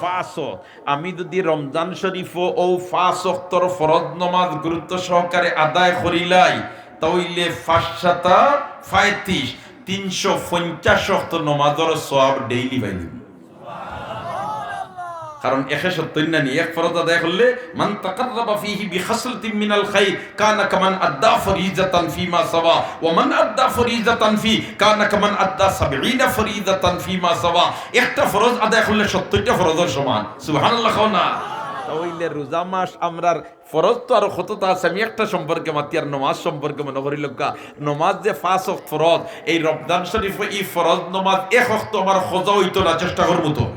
পাঁচ অক্ত। আমি যুদি রমজান শরীফো অউ পাঁচ অক্তর ফরজ নমাজ গুরুত্ব সহকারে আদায় করিলাই, তা অইলে পাঁচ সাতা পঁয়ত্রিশ, তিনশো পঞ্চাশ অক্ত নমাজর সওয়াব daily পাইলিমু। কারণ একে সত্তইর না নি, এক ফরজ আদায় করলে, "মান তাকাররাবা ফিহি বিখাসলাতিন মিনাল খাইর কানা কামান আদ্দা ফরিজাতান ফিমা সাওয়া, ওয়া মান আদ্দা ফরিজাতান ফি কানা কামান আদ্দা সাবঈনা ফরিজাতান ফিমা সাওয়া।" একটা ফরজ আদায় করলে সত্তইরটা ফরজর সমান। সুবহানাল্লাহ কও না। তা অইলে রোজা মাস আমরার ফরজ তো আরো কততা আছে, আমি একটা সম্পর্কে মাতিয়ার, নমাজ সম্পর্কে মনো করিলাউক্কা। নমাজ যে পাঁচ অক্ত ফরজ, এই রমজান শরীফো ই ফরজ নমাজ এক অক্ত আমার কজা অইতো না, চেষ্টা করমু তো,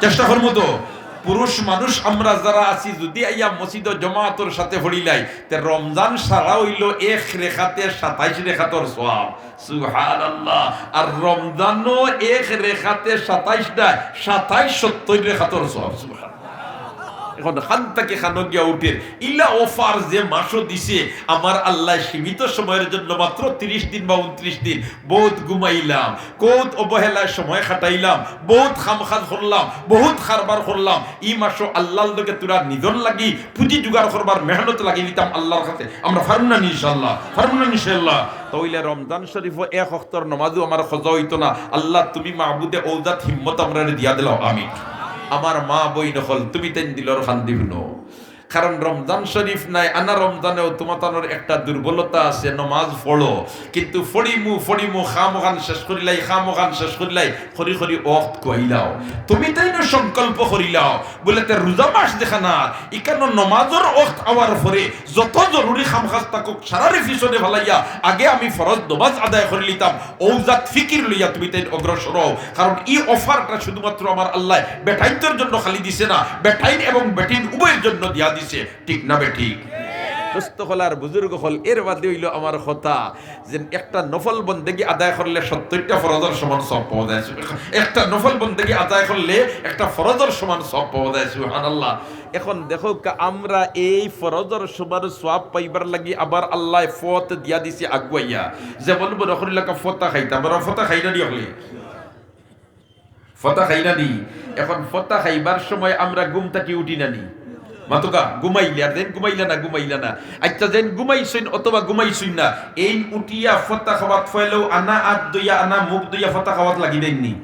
চেষ্টা করমু তো। পুরুষ মানুষ আমরা যারা আছি, যুদি আইয়া মসজিদো জমাতর সাথে পড়িলাই, তে রমজান সারা অইলো এক রেখাতে সাতাইশ রেখাতর সওয়াব। সুবহানাল্লাহ। আর রমজানো এক রেখাতে সাতাইশ নায়, সাতাইশ সত্তইর রেখাতর সওয়াব। সুবহানাল্লাহ। এখন খান থাকি খানো গিয়া উঠের। ইলা অফার যে মাসো দিছে আমার আল্লায় সীমিত সময়ের জন্য, মাত্র তিরিশ দিন বা ঊনত্রিশ দিন। বউত ঘুমাইলাম, কত অবহেলায় সময় কাটাইলাম, বউত কাম-কাজ করলাম, বউত কারবার করলাম। ই মাসো আল্লার লগে থুড়া নিজর লাগি পুঁজি জোগাড় করবার মেহনত লাগি দিতাম আল্লার কাছে। আমরা পারমু না নি ইনশাআল্লাহ? পারমু না নি ইনশাআল্লাহ? তা অইলে রমজান শরীফো এক অক্তর নমাজও আমার কজা অইতো না। আল্লাহ, তুমি মাবুদে অউ জাত হিম্মত আমরারে দিয়া দিলাও। আমিন। আমার মা বইন অকল, তুমি তাইন দিলর কান্দি হুনো। কারণ রমজান শরীফ নায়, আনা রমজানেও তুমাতানর একটা দুর্বলতা আছে, নমাজ পড়ো, কিন্তু পড়িমু, পড়িমু, কাম অখান শেষ করিলাই, কাম অখান শেষ করিলাই, করি করি অক্ত খুয়াইলাও। তুমি তাইনও সংকল্প করিলাও, বুলে, তে রোজা মাস যেখান, ইখানো নমাজর অক্ত আওয়ার পরে যত জরুরি কাম-কাজ থাকউক, সারারে পিছনে ফালাইয়া আগে আমি ফরজ নমাজ আদায় করিলিতাম। অউ জাত ফিকির লইয়া তুমি তাইন অগ্রসর অও, কারণ ই অফারটা শুধুমাত্র আমার আল্লায় বেটাইন্তর জন্য খালি দিছে না, বেটাইন এবং বেটিন উভয়ের জন্য দিয়া দিছে। ঠিক না বেঠিক? দোস্ত অকল আর বুজুর্গ অকল, এর বাদে অইলো আমার কথা, যে একটা নফল বন্দেগি আদায় করলে সত্তইরটা ফরজর সমান সওয়াব পাওয়া যায়। একটা নফল বন্দেগি আদায় করলে একটা ফরজর সমান সওয়াব পাওয়া যায়। সুবহানাল্লাহ। এখন দেখউক্কা, আমরা এই ফরজর সমান সওয়াব পাইবার লাগি আবার আল্লায় পথ দিয়া দিছে আগুয়াইয়া। যেমন মনো করিলাউক্কা ফতা খাইতাম, আমরা ফতা খাই না নি অকলে? ফতা খাই না নি? এখন ফতা খাইবার সময় আমরা ঘুম থাকি উঠি না নি? মাতুক্কা, ঘুমাইলে, আর যেন ঘুমাইলা না, ঘুমাইলা না। আইচ্ছা, যেন ঘুমাইছইন অথবা ঘুমাইছইন না, এইন উঠিয়া ফতা খাওয়াত ফয়লাউ আনা আত ধইয়া, আনা মুখ ধইয়া ফতা খাওয়াত লাগি দেইন নি?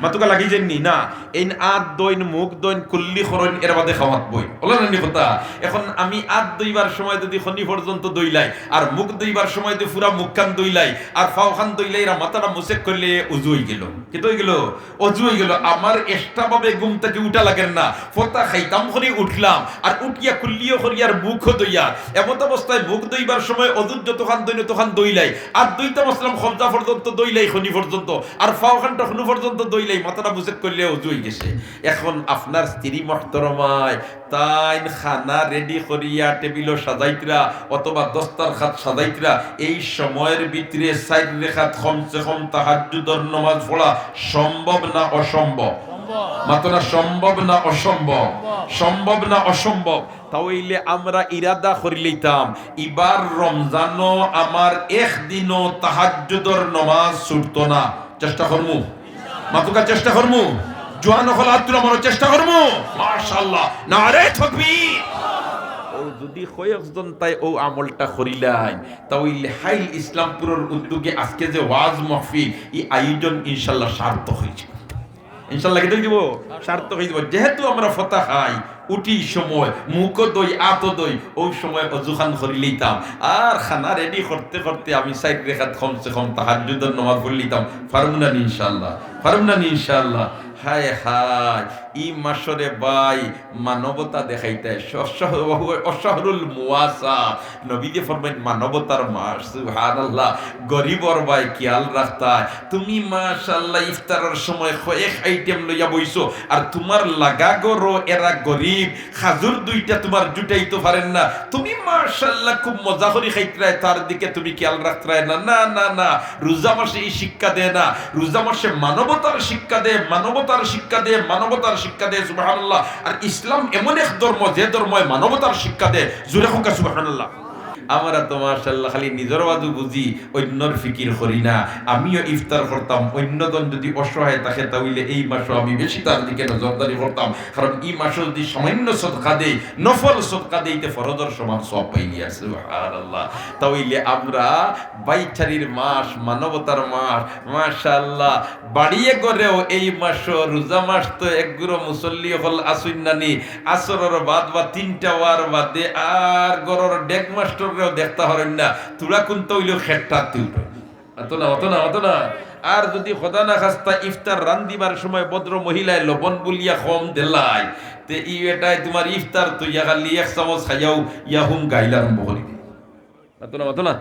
মাতুক্কা, লাগি যাইন নি? না, এইন আত ধইন, মুখ ধইন, কুল্লি করইন, এর বাদে খাওয়াত বইন। অলা না নি কথা? এখন আমি আত ধইবার সময় যুদি খনি পর্যন্ত ধইলাই, আর মুখ ধইবার সময় যুদি পুরা মুখখান ধইলাই, আর পাওখান ধইলাই, আর মাথাটা মুছেক করিলে অজু অইগেলো। কিতা অইগেলো? অজু অইগেলো। আমার extra ভাবে ঘুম থাকি উঠা লাগের না। ফতা খাইতাম করি উঠলাম, আর উঠিয়া কুল্লিও করি আর মুখও ধইয়ার। এমত অবস্থায় মুখ ধইবার সময় অজুর যতখান ধইন অতখান ধইলাই। আর ধইতাম আছলাম কবজা পর্যন্ত ধইলাই, খনি পর্যন্ত। আর পাওখান টখনু পর্যন্ত ধইলাই, মাথাটা মুছেক করিলে অজু অইগেছে। এখন আপনার স্ত্রী মহতরমায় তাইন খানা ready করিয়া টেবিলো সাজাইতরা অথবা দস্তরখাত সাজাইতরা, এই সময়র ভিতরে চাইর রেখাত কমসে কম তাহাজ্জুদর নমাজ পড়া সম্ভব না অসম্ভব? মাতো না, সম্ভব না অসম্ভব? সম্ভব না অসম্ভব? তা অইলে আমরা ইরাদা করিলিতাম, ইবার রমজানো আমার একদিনও তাহাজ্জুদর নমাজ ছুটতো না। চেষ্টা করমু। মাতুক্কা, চেষ্টা করমু। জোয়ান অকল আত তুলা মারো, চেষ্টা করমু। মাশাআল্লাহ। নারে তাকবীর। যদি কয়েকজন তাই অউ আমলটা করিলাইন, তা অইলে হাইল ইসলামপুরর উদ্যোগে আজকে যে ওয়াজ মাহফিল, ই আয়োজন ইনশাল্লাহ সার্থক অইযিবো। ইনশাল্লাহ কিতা অইযিবো? সার্থক অইযিবো। যেহেতু আমরা ফতা খাই, উঠি সময়, মুখও ধই, আতও ধই, অউ সময় অজুখান করিলিতাম। আর খানা রেডি করতে করতে আমি চাইর রেখাত কমসে কম তাহাজ্জুদর নামাজ পড়িলিতাম। পারমু না নি ইনশাল্লাহ? পারমু না নি ইনশাল্লাহ? হায় হায়, ই মাসরে ভাই, মানবতা দেখাইতায়, শ-, শ-, ওয়াহুয়া শাহরুল মুওয়াসাত। নবীজি ফরমাইন, মানবতার মাস, সুবহানাল্লাহ। গরিবর ভাই খিয়াল রাখতায়। তুমি মাশাআল্লাহ ইফতারর সময় কয়েক আইটেম লইয়া বইছো, আর তুমার লাগা ঘরো এরা গরিব, খাজুর দুইটা তুমার জুটাইতো পারের না। তুমি মাশাআল্লাহ খুব মজা করি খাইতরায়, তার দিকে তুমি খিয়াল রাখতরায় না। না, না, না। রোজা মাসে ই শিক্ষা দেয় না। রোজা মাসে মানবতার শিক্ষা দেয়, মানবতার শিক্ষা দেয়, মানবতার শিক্ষা দেয়, সুবহানাল্লাহ। আর ইসলাম এমন এক ধর্ম, যে ধর্মে মানবতার শিক্ষা দেয়। জোরে কউক্কা সুবহানাল্লাহ। আমরা তো মাশাআল্লাহ খালি নিজর বাজু বুঝি, অইন্যর ফিকির করি না। আমিও ইফতার করতাম, অইন্যজন যদি অসহায় থাকে, তা অইলে এই মাসও আমি বেশি তার দিকে নজরদারি করতাম। কারণ ই মাসও যদি সামান্য সদকা দেই, নফল সদকা দেই, তে ফরজর সমান সওয়াব পাইলিয়ার। সুবহানাল্লাহ। তা অইলে আমরা ভাইচারির মাস, মানবতার মাস, মাশাআল্লাহ। বাড়িয়ে ঘরেও এই মাসও, রোজা মাস তো এক গুরু মুসল্লি অকল আছইন না নি, আসরর বাদ বা তিনটা অওয়ার বাদে আর ঘরর ডেগ মাস্টররেও দেখতা পারইন না, থুড়া কুন্তা অইলেও খেট্টাত উঠইন। অতো না, অতো না, অতো না। আর যদি খোদা না খাস্তা ইফতার রান্দিবার সময় ভদ্র মহিলায় লবণ বুলিয়া কম দিলায়, তে ই বেটায় তুমার ইফতার থইয়া খালি এক চামচ খাইয়াউ ইয়া হুম গাইল আরম্ভ করি দেয়। মাতো না, মাতো না,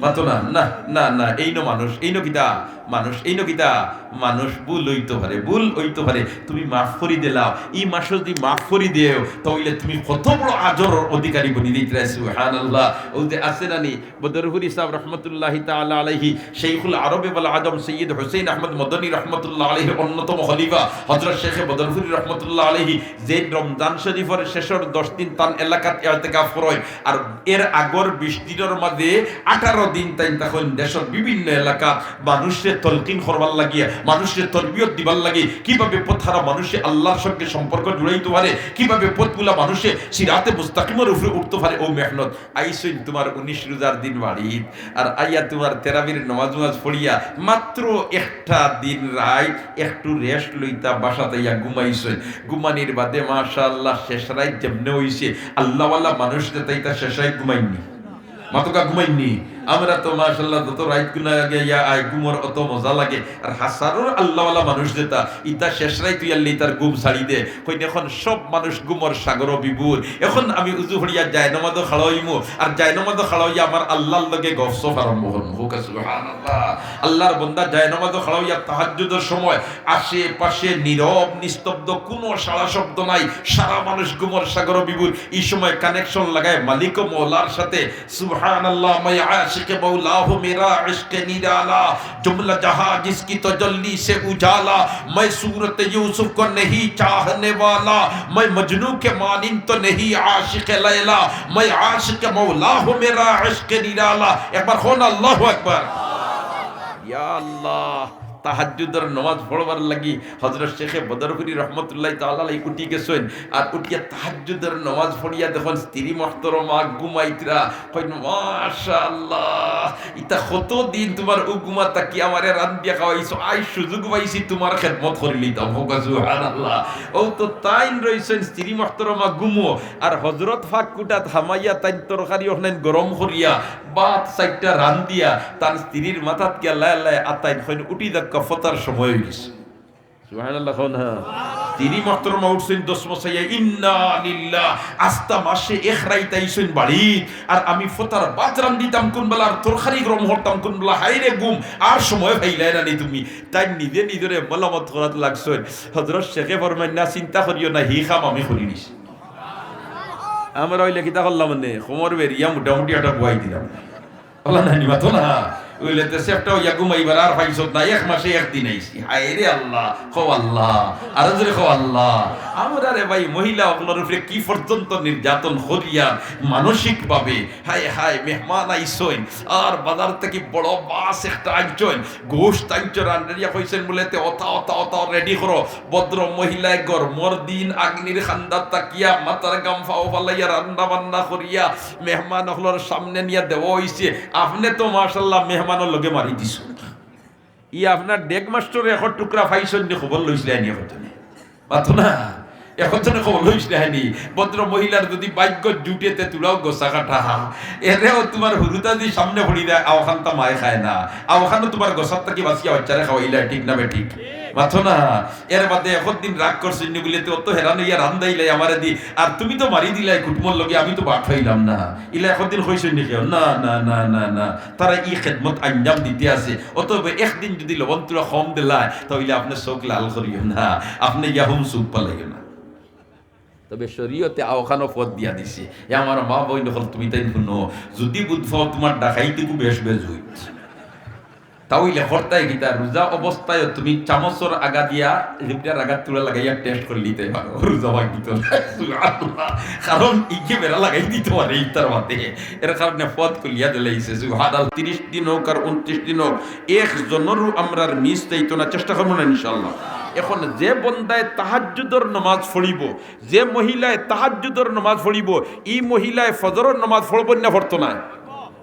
মাতো না, না, না, না, এইন মানুষ, এইন কিতা মানুষ, এইন কিতা মানুষ, ভুল অইতো পারে, ভুল অইতো পারে, তুমি মাফ করি দিলাও। ই মাসও যদি মাফ করি দেও, তা অইলে তুমি কত বড় আজরর অধিকারী বনি যাইতরায়। সুবহানাল্লাহ। অউ যে আছে না নি, বদরপুরি সাহেব রহমতুল্লাহি তাআলা আলাইহি, শেখুল আরব ওয়াল আজম সৈয়দ হুসেন আহমদ মদনী রহমতুল্লাহ আলাইহির অন্যতম খলিফা, হযরত শেখে বদরপুরি রহমতুল্লাহ আলাইহি, যে রমজান শরীফর শেষর দশ দিন তান এলাকাত ইতিকাফ করইন, আর এর আগর বিশ দিনর মাঝে আঠারো দিন তাইন তখন দেশর বিভিন্ন এলাকাত মানুষরে তলকিন করবার লাগিয়া, মানুষরে তরবিয়ত দিবার লাগি, কিভাবে পথহারা মানুষে আল্লাহর সঙ্গে সম্পর্ক জুড়াইতো পারে, কিভাবে পথভুলা মানুষে সিরাতে মুস্তাকিমর উপরে উঠতো পারে, অউ মেহনত। আইছইন তুমার উনিশ রোজার দিন বাড়িত, আর আইয়া তুমার তেরাবির নমাজ নমাজ পড়িয়া মাত্র একটা দিন রাইত একটু rest লইতা, বাসাত আইয়া ঘুমাইছইন। ঘুমানির বাদে মাশাআল্লাহ শেষ রাইত যেমনে অইছে, আল্লাহওয়ালা মানুষ যেতা ইতা শেষ রাইত ঘুমাইননি। মাতকা ঘুমাইননি। আমরা তো মাশাআল্লাহ যত রাইত গুনা আগে ইয়া আয় ঘুমর অত মজা লাগে। আর হাজারো আল্লাহওয়ালা মানুষ যেতা, ইতা শেষ রাইত অইয়ারলে ইতার ঘুম ছাড়ি দে। কইন, এখন সব মানুষ ঘুমর সাগরো বিভোর। এখন আমি উজু করিয়া জায়নামাজো খাড়া অইমু, আর জায়নামাজো খাড়া অইয়া আমার আল্লাহর লগে গফসফ আরম্ভ করমু। কউক্কা সুবহানাল্লাহ। আল্লাহর বন্দা জায়নামাজো খাড়া অইয়া তাহাজ্জুদর সময় আশেপাশে নীরব নিস্তব্ধ, কুনু সাড়া শব্দ নাই, সারা মানুষ ঘুমর সাগরো বিভোর। ই সময় connection লাগায় মালিক ও মওলার সাথে। سبحان اللہ، میں عاشق مولا ہوں، میرا عشق نرالا، جملہ جہاں جس کی تجلی سے اجالا، میں صورت یوسف کو نہیں چاہنے والا، میں مجنوں کے مانند تو نہیں عاشق لیلا، میں عاشق مولا ہوں، میرا عشق نرالا۔ ایک بار کہو نا، اللہ اکبر۔ یا اللہ، তাহাজ্জুদর নমাজ পড়বার লাগি হযরত শেখে বদরপুরি রহমতুল্লাহি তাআলা আলাইহি উঠি গেছইন, আর উঠিয়া তাহাজ্জুদর নমাজ পড়িয়া দেখইন স্ত্রী মুহতরমা ঘুমাইতরা, কইন, "মাশাআল্লাহ, ইতা কতদিন তুমার অউ ঘুমা থাকি আমারে রান্দিয়া খাওয়াইছো, আইজ সুযোগ পাইছি তুমার খেদমত করিলিতাম।" কউক্কা সুবহানাল্লাহ। অউ তো তাইন রইছইন স্ত্রী মুহতরমা ঘুমো, আর হযরত পাক কুটাত হামাইয়া তাইন তরকারি অখনাইন গরম করিয়া ভাত চাইরটা রান্দিয়া তান স্ত্রীর মাথাত গিয়া লায় লায় আতাইন, কইন, "উঠি যাউক্কা, ফতার সময় অইগেছে।" সুবহানাল্লাহ কও না। স্ত্রী মুহতরমা উঠছইন দশ মশাইয়া, ইন্না লিল্লাহ, আস্তা মাসে এক রাইত আইছইন বাড়িত, আর আমি ফতার ভাত রান্দিতাম কুনবেলা, আর তরকারি গরম করতাম কুনবেলা, হায়রে ঘুম, আর সময় পাইলায় না নি তুমি। তাইন নিজে নিজরে মালামত করাত লাগছইন। হযরত শেখে ফরমাইন, "না, চিন্তা করিও না, হি কাম আমি করি নিছি।" আমরা অইলে কিতা করলাম মানে, কোমর বেড়িয়া মোটামুটি একটা বওয়াই দিলাম। অলা নায় নি, মাতো না। বুলে, "তে সেফটা অইয়া ঘুমাইবার আর পাইছত না, এক মাসে একদিন আইছি।" হায় রে আল্লাহ, কও আল্লাহ, আরো জোরে কও আল্লাহ। আমরারে ভাই, মহিলা অকলর উপরে কি পর্যন্ত নির্যাতন করিয়া মানসিকভাবে। হায় হায়, মেহমান আইছইন, আর বাজার থাকি বড় মাছ একটা আনছইন, গোশত আনছইন, রান্ধিয়া কইছইন বুলে, "তে অতা, অতা, অতা ready করো।" ভদ্র মহিলায় গরমর দিন আগ্নির খান্দাত থাকিয়া মাথার ঘাম পাও ফালাইয়া রান্না বান্না করিয়া মেহমান অকলর সামনে নিয়া দেওয়া অইছে। আপনে তো মাশাআল্লাহ মেহমানর লগে মারি দিছো। ই আপনার ডেগ মাস্টর এখন টুকরা পাইছইন নি, খবর লইছলায় নি একজনে? মাতো না, একজনে খবর লইছলায় নি? ভদ্র মহিলার যদি ভাগ্য জুটে তে তুলাও গোসা কাটা, এরেও তুমার হুরুতা দি সামনে পড়ি যায়, আওখানতা মায় খায় না, আওখানও তুমার গোসার থাকি বাঁচিয়া বাচ্চারে খাওয়াইলায়, ঠিক না বেঠিক? মাতো না। এর বাদে একদিন রাগ করছইন নি বুলে, "তে অত হেরান অইয়া রান্দাইলায় আমারে দি, আর তুমি তো মারি দিলায় কুটুমর লগে, আমি তো বাট পাইলাম না।" ইলা একদিন কইছইন নি কেউ? না, না, না, না, না। তারা ই খেদমত আঞ্জাম দিতে আছে। অতএব একদিন যদি লবণ তুলা কম দিলায়, তা অইলে আপনে চোখ লাল করিও না, আপনে ইয়াহুম চোখ পালাইও না। তবে শরীয়তে আওখানো পথ দিয়া দিছে। এ আমার মা বইন অকল, তুমি তাইন হুনো, যদি বুধ পাও তুমার ডাকাইতিগু বেশ বেজুইত, তা অইলে করতায় কিতা? রোজা অবস্থায় তুমি চামচর আগা দিয়া জিব্রার আগাত তুলা লাগাইয়া test করি নিতে পারো, রোজা ভাঙিত না। সুবহানাল্লাহ। কারণ ইগে বেড়া লাগাই দিতে পারে ইফতার বাদে, এর কারণে পথ খুলিয়া দিলাইছে। সুবহানাল্লাহ। তিরিশ দিন হোক আর ঊনত্রিশ দিন হোক, একজনরও আমরার miss যাইতো না, চেষ্টা করমু না ইনশাআল্লাহ। এখন যে বন্দায় তাহাজ্জুদর নমাজ পড়িবো, যে মহিলায় তাহাজ্জুদর নমাজ পড়িবো, ই মহিলায় ফজরর নমাজ পড়বো না পড়তো নায়?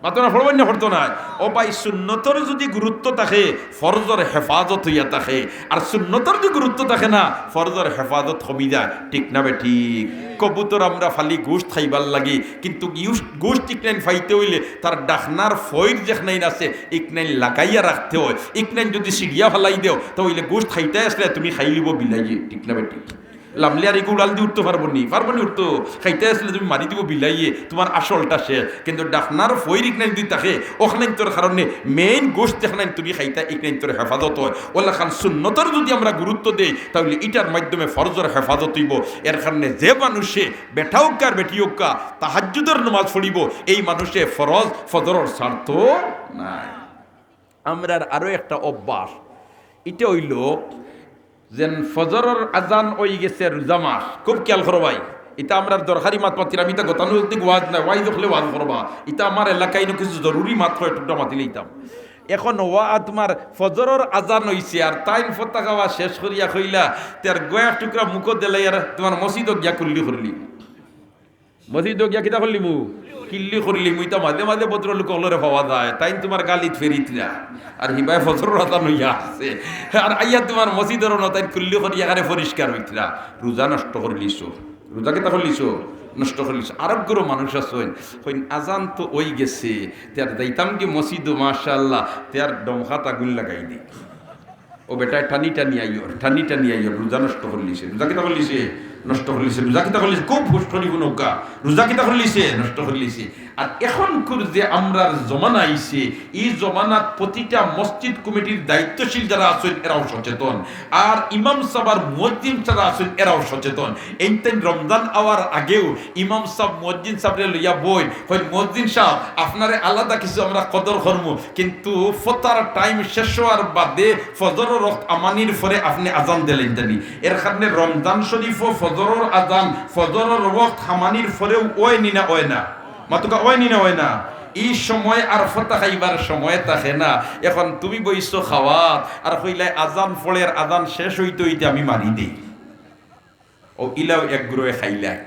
মাতো না, পড়বো না পড়তো নায়? ও ভাই, সুন্নতর যদি গুরুত্ব থাকে, ফরজর হেফাজত অইয়া থাকে, আর সুন্নতর যদি গুরুত্ব থাকে না, ফরজর হেফাজত কমি যায়, ঠিক না বেঠিক? কবুতর আমরা ফালি গোশত খাইবার লাগি, কিন্তু ইউস-, গোশত ইকনাইন পাইতে অইলে তার ডাকনার ফইর যেখানাইন আছে, ইকনাইন লাগাইয়া রাখতে অয়। ইকনাইন যদি ছিড়িয়া ফালাই দেও, তা অইলে গোশত খাইতায় আছলে তুমি খাইলিবো বিলাইয়ে, ঠিক না বেঠিক? লামলিয়ার ইগু উড়াল দি উঠতো পারবো নি? পারবো নি উঠতো? খাইতায় আছলে তুমি মারি দিবো বিলাইয়ে, তুমার আসলটা শেষ। কিন্তু ডাকনার ফইর ইকনাইন যদি থাকে, অখানাইন্তর কারণে main গোশত যেখানাইন তুমি খাইতায়, ইকনাইন্তর হেফাজত অয়। অলাখান সুন্নতর যদি আমরা গুরুত্ব দেই, তা অইলে ইটার মাধ্যমে ফরজর হেফাজত অইবো। এর কারণে যে মানুষে, বেটা অউক্কা আর বেটি অউক্কা, তাহাজ্জুদর নমাজ পড়িবো, এই মানুষে ফরজ ফজরর ছাড়তো নায়। আমরার আরো একটা অভ্যাস, ইটা অইলো যেন ফজরর আজান অইগেছে, রোজা মাস, খুব খেয়াল করো ভাই, ইটা আমরার দরকারি মাত মাতির, আমি ইতা গতানুগতিক ওয়াজ নায়, ওয়াইজ অকলে ওয়াজ করবা, ইতা আমার এলাকাইন কিছু জরুরি মাত কয়, টুকরা মাতিলাইতাম। এখন ওয়া তুমার ফজরর আজান অইছে, আর তাইন ফতাকা ওয়াজ শেষ করিয়া কইলা, তে আর গয়া টুকরা মুখো দিলাই আর তুমার মসজিদো গিয়া কুল্লি করলি। মসজিদো গিয়া কিতা করলিমু? কিল্লি করলিমু। ইতা মাঝে মাঝে ভদ্রলোক অকলরে পাওয়া যায়, তাইন তুমার গালিত ফেরিতরা, আর হিবায় ফজরর আজান অইয়া আছে, আর আইয়া তুমার মসজিদর অনো তাইন কুল্লি করিয়া এখানে পরিষ্কার অইতরা। রোজা নষ্ট করলিছো, রোজা কিতা করলিছো? নষ্ট করলিছো। আরব গুরু মানুষ আছইন, কইন, "আজান তো অইগেছে, তে আর যাইতাম কি মসজিদো, মাশাআল্লাহ, তে আর দমখাত আগুন লাগাই দি।" ও বেটায় টানি টানি আইয়র, টানি টানি আইয়র, রোজা নষ্ট করলিছে। রোজা কিতা করলিছে? নষ্ট করলিছে। রোজা কিতা করলিছে? খুব হুশ করি হুনউক্কা। রোজা কিতা করলিছে? নষ্ট করলিছে। আর এখনকুর যে আমরার জমানা আইছে, ই জমানাত প্রতিটা মসজিদ কমিটির দায়িত্বশীল যারা আছইন, এরাও সচেতন। আর ইমাম সাব আর মুয়াজ্জিন যারা আছইন, এরাও সচেতন। এইন তাইন রমজান আওয়ার আগেউ ইমাম সাব, মুয়াজ্জিন সাবরে লইয়া বইন, কইন, "মুয়াজ্জিন সাব, আপনারে আলাদা কিছু আমরা কদর করমু, কিন্তু ফতার time শেষ অওয়ার বাদে ফজরর ওয়াক্ত হামানির পরে আপনে আজান দিলাইন জানি।" এর কারণে রমজান শরীফো ফজরর আজান, ফজরর ওয়াক্ত হামানির পরেউ অয় নি না অয় না? মাতুক্কা, অয় নি না অয় না? ই সময় আর ফতা খাইবার সময় থাকে না। এখন তুমি বইছো খাওয়াত, আর কইলায়, "আজান পড়ের, আজান শেষ অইতে অইতে আমি মারি দেই।" ও ইলাও এক গুরুয়ে খাইলায়।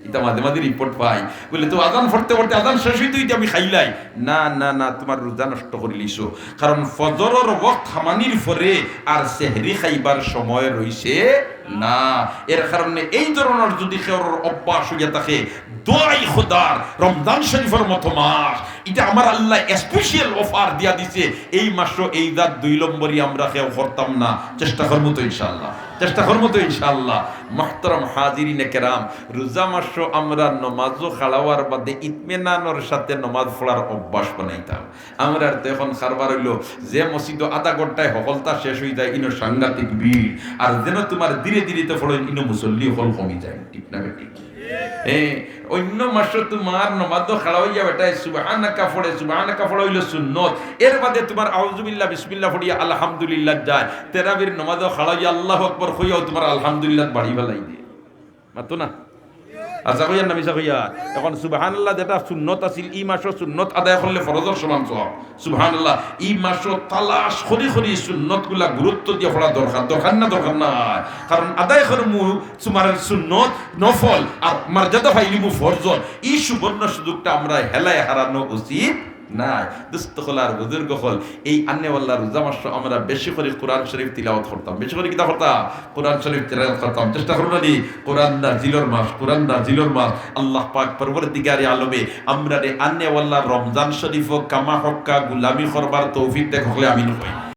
ইতা মাঝে মাঝে report পাই। বুলে, "তো আজান পড়তে পড়তে আজান শেষ অইতে অইতে আমি খাইলাই।" না, না, না, তুমার রোজা নষ্ট করিলিছো। কারণ ফজরর ওয়াক্ত হামানির পরে আর সেহরি খাইবার সময় রইছে না। এর কারণে এই ধরনর যদি কেউর অভ্যাস অইয়া থাকে, দোয়াই খোদার, রমজান শরীফর মতো মাস, ইটা আমার আল্লায় special offer দিয়া দিছে। এই মাসো এই জাত দুই নম্বরি আমরা কেউ করতাম না। চেষ্টা করমু তো ইনশাআল্লাহ। চেষ্টা করমু তো ইনশাআল্লাহ। মুহতারাম হাজিরিনে কেরাম, রোজা মাসো আমরা নমাজো খাড়া অওয়ার বাদে ইতমিনানর সাথে নমাজ পড়ার অভ্যাস বানাইতাম। আমরার তো এখন কারবার অইলো যে মসজিদো আধা ঘন্টায় হকলতা শেষ অইযায়, ইনো সাংঘাতিক ভিড়। আর যেন তুমার ধীরে ধীরে তো পড়ইন, ইনো মুসল্লি হকল কমি যায়, ঠিক না বেঠিক? হ্যাঁ, অন্য মাসো তুমার নমাজো খাড়া অইয়া বেটায় সুবহানাকা পড়ে, সুবহানাকা পড়া অইলো সুন্নত। এর বাদে তুমার আউযুবিল্লাহ, বিসমিল্লাহ পড়িয়া আলহামদুলিল্লাহ যায়। তেরাবির নমাজো খাড়া অইয়া আল্লাহু আকবার কইয়াও তুমার আলহামদুলিল্লাহ বাড়ি ফালাই দে। মাতো না? আচ্ছা কইয়ার না মিছা কইয়ার? এখন সুবহানাল্লাহ যেটা সুন্নত আছিল, ই মাসো সুন্নত আদায় করলে ফরজর সমান সওয়াব। সুবহানাল্লাহ, ই মাসো তালাশ করি করি সুন্নতগুলা গুরুত্ব দিয়া পড়া দরকার, দরকার না দরকার নায়? কারণ আদায় করমু তুমার সুন্নত নফল আর মর্যাদা পাইলিমু ফরজর। ই সুবর্ণ সুযোগটা আমরা হেলায় হারানো উচিত নায়। দোস্ত অকল আর বুজুর্গ অকল, এই আনেওয়ালা রোজা মাসো আমরা বেশি করি কোরআন শরীফ তিলাওয়াত করতাম, বেশি করি কিতা করতাম? কোরআন শরীফ তিলাওয়াত করতাম। চেষ্টা করমু নি? কোরআন নাজিলর মাস, কোরআন নাজিলর মাস। আল্লাহ পাক পরওয়ারদিগারে আলমে আমরারে আনেওয়ালা রমজান শরীফো কামা হক্কা গুলামি করবার তৌফিক দেখ, হকলে আমিন কই।